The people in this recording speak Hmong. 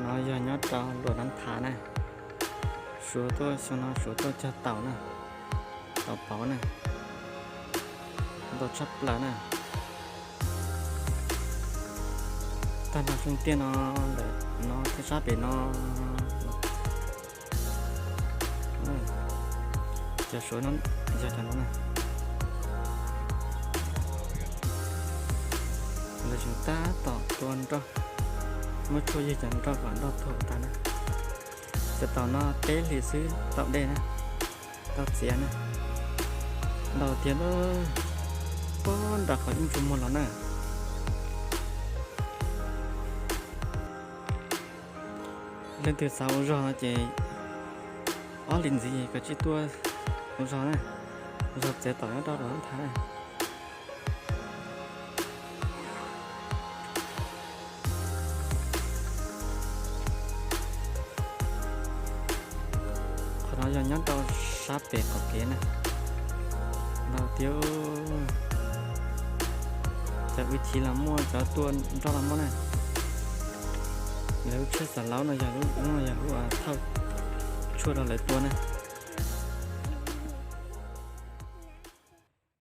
No yog nyob rau Luam Nab Thav na. Suav tuaj xyoo no Suav tuaj cog taum na, taum pauv na, ntau tshaj plaws na. Tag nrho xyoo tiag no lawm no thiab sab pem no. Cov Suav no yog cov no na. Lawv tseem tab tom tua nroj, muab tshuaj ywg cov nroj kom nroj tuag tas na. Cov taum no peb hlis xwb tau dej na, tau txiav na. Ntau tiag lawm, pob nram qhov ib ntsuj muag los na. Leej twg xav ua zog no ces ob hlis ntxiv koj tsij tuaj ua zog na, ua zog txiav taum nyob rau Luam Nab Thav na. Qhov no yog nyob rau sab pem qaum kev na. Ntau tiag, cov kwv tij los muaj, cov tua nroj los muaj na. Lawv lub tsheb xav laub no yog lub, yog lub thawj tshuaj rau lawv tua na.